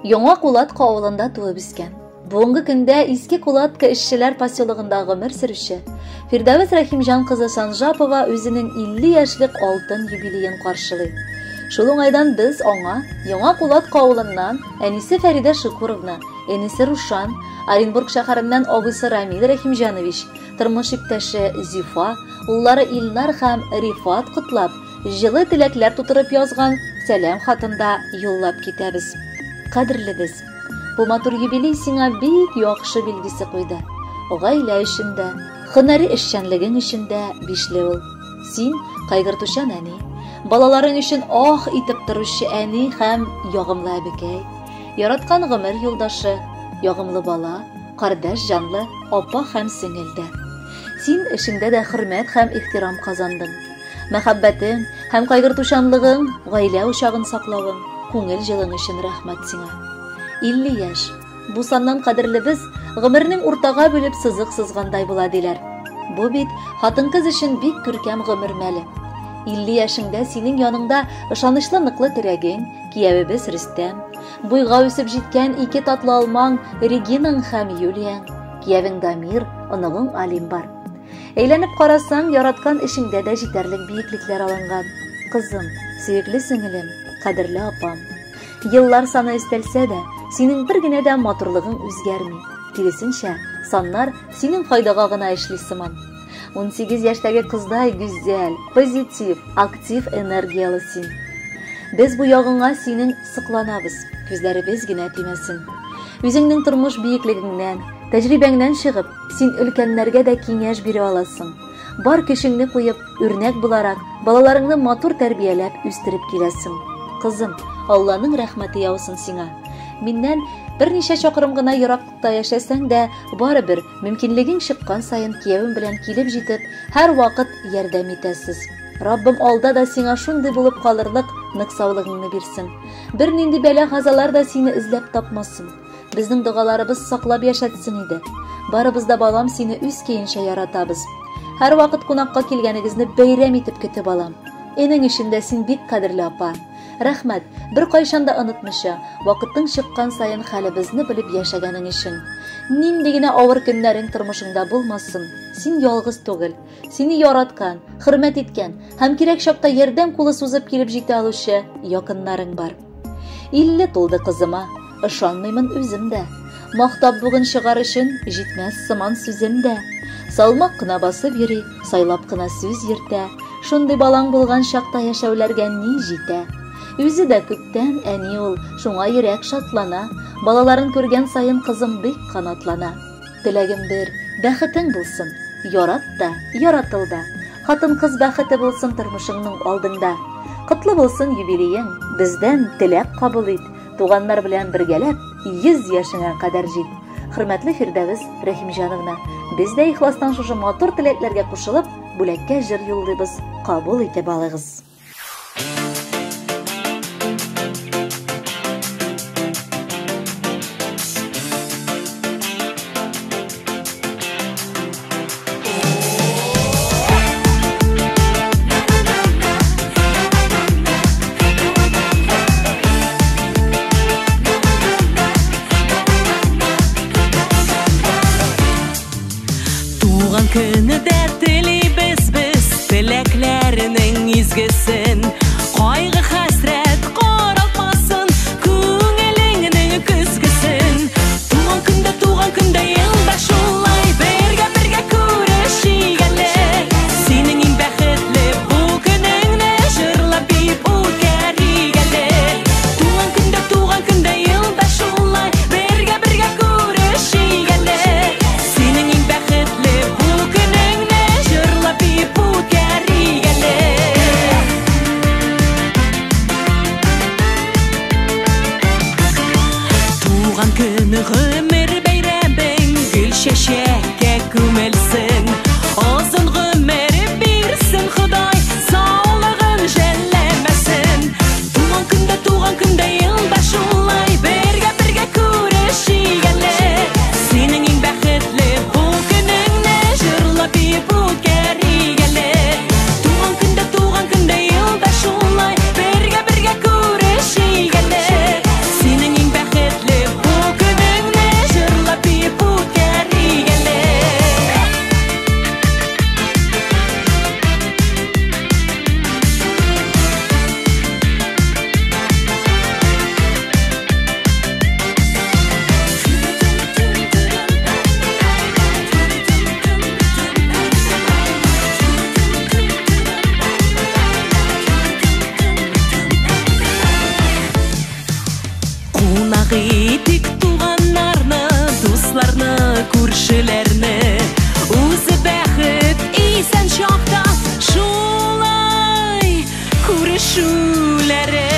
Яңа Кулатка авылында туып үскән. Бүгенге көндә Иске Кулатка эшчеләр поселогында гомер сөрүче Фирдәвес Рәхимҗан кызы Санжапова үзенең 50 яшьлек алтын юбилеен каршылый. Шул уңайдан без аңа Яңа Кулатка авылыннан әнисе Фәридә Шукуровна, энесе Рушан, Оренбург шәһәреннән абыйсы Рамил Рәхимҗанович, тормыш иптәше Зифа, уллары Илнар һәм Рифат котлап, җылы теләкләр тутырып язган сәлам хатын да юллап китәбез. Кадерлебез, бу матур юбилей сиңа бик яхшы билгесе куйды. Гаилә өчен дә, һөнәри эшчәнлегең өчен дә бишле ул. Син кайгыртучан әни, балаларың өчен ах итеп торучы әни һәм ягымлы әбекәй, яраткан гомер юлдашы, ягымлы бала, кардәш җанлы апа һәм сеңел дә. Син эшеңдә дә хөрмәт һәм ихтирам казандың. Мәхәббәтең һәм кайгыртучанлыгың, гаилә учагын саклавың, күңел җылың өчен рәхмәт сиңа. 50 яшь. Бу саннан кадерлебез гомернең уртага бүлеп сызык сызгандай була диләр. Бу бит хатын-кыз өчен бик күркәм гомер мәле. 50 яшеңдә синең яныңда ышанычлы ныклы терәгең, киявебез Рөстәм, буйга үсеп җиткән ике татлы алмаң Регинаң һәм Юлияң, киявең Дамир, оныгың Алим бар. Әйләнеп карасаң, яраткан эшеңдә дә җитәрлек биеклекләр алынган. Кызым, сөекле сеңелем, кадерле апам. Еллар саны өстәлсә дә, синең бер генә дә матурлыгың үзгәрми. Киресенчә, саннар синең файдага гына эшли сыман. 18 яшьтәге кыздай гүзәл, позитив, актив энергиялы син. Без бу ягыңа синең сокланабыз, күзләребез генә тимәсен. Үзеңнең тормыш биеклегеңнән, тәҗрибәңнән чыгып, Син өлкәннәргә дә киңәш бирә аласың. Бар көчеңне куеп, үрнәк буларак, балаларыңны матур тәрбияләп үстереп киләсең. Кызым, Алланың рәхмәте яусын сиңа. Миннән берничә чакрым гына ераклыкта яшәсәң дә, барыбер, мөмкинлегең чыккан саен киявем белән килеп җитеп, һәрвакыт ярдәм итәсез. Раббым алда да сиңа шундый булып калырлык нык саулыгыңны бирсен. Бернинди бәла-казалар да сине эзләп тапмасын. Безнең догаларыбыз саклап яшәтсен иде. Барыбыз да балам сине үз көенчә яратабыз. Һәрвакыт кунакка килгәнегезне бәйрәм итеп көтеп алам. Энең өчен дә син бик кадерле апа. Рәхмәт, беркайчан да онытмыйча, вакытың чыккан саен хәлебезне белеп яшәгәнең өчен. Нинди генә авыр көннәрең тормышыңда булмасын, син ялгыз түгел. Сине яраткан, хөрмәт иткән һәм кирәк чакта ярдәм кулы сузып килеп җитә алучы якыннарың бар. 50 тулды кызыма, ышанмыймын үзем дә. Мактап бүген чыгар өчен җитмәс сыман сүзем дә. Салмак кына басып йөри, сайлап кына сүз йөртә. Шундый балаң булган чакта яшәүләргә ни җитә? Үзе дә күптән әни ул, шуңа йөрәк шатлана. Балаларын күргән саен кызым бик канатлана. Теләгем бер, бәхетең булсын. Ярат та, яратыл да. Хатын-кыз бәхете булсын тормышыңның алдыңда. Котлы булсын юбилеең, бездән теләк кабул ит. Туганнар белән бергәләп 100 яшеңә кадәр җит. Хөрмәтле Фирдәвес Рәхимҗановна, без дә ихластан шушы матур теләкләргә кушылып, бүләккә җыр юллыйбыз. Кабул итеп алыгыз. Туган көне дә телибез без теләкләренең изгесен. Кайгы хәсрәт каралтмасын күңелеңнең көзгесен. Туган көндә, туган көндә елда шулай бергә бергә күрешик әле. Синең иң бәхетле бу көнеңне җырлап биеп үткәрик әле. Туган көндә, туган көндә елда шулай бергә бергә күрешик әле. Синең иң бәхетле бу көнеңне җырлап биеп үткәрик әле. Туган көне гомер бәйрәмең гөл чәчәккә күмелсен. Озын гомер бирсен Ходай, саулыгын жәлләмәсен. Туган көндә, туган көндә елда шулай бергә бергә күрешик әле. Синең иң бәхетле бу көнеңне җырлап биеп үткәрик әле. Туган көндә, туган көндә елда шулай бергә бергә күрешик әле. Синең иң бәхетле Кунак итик туганнарны, дусларны, күршеләрне. Үзе бәхет исән чакта шулай күрешүләре.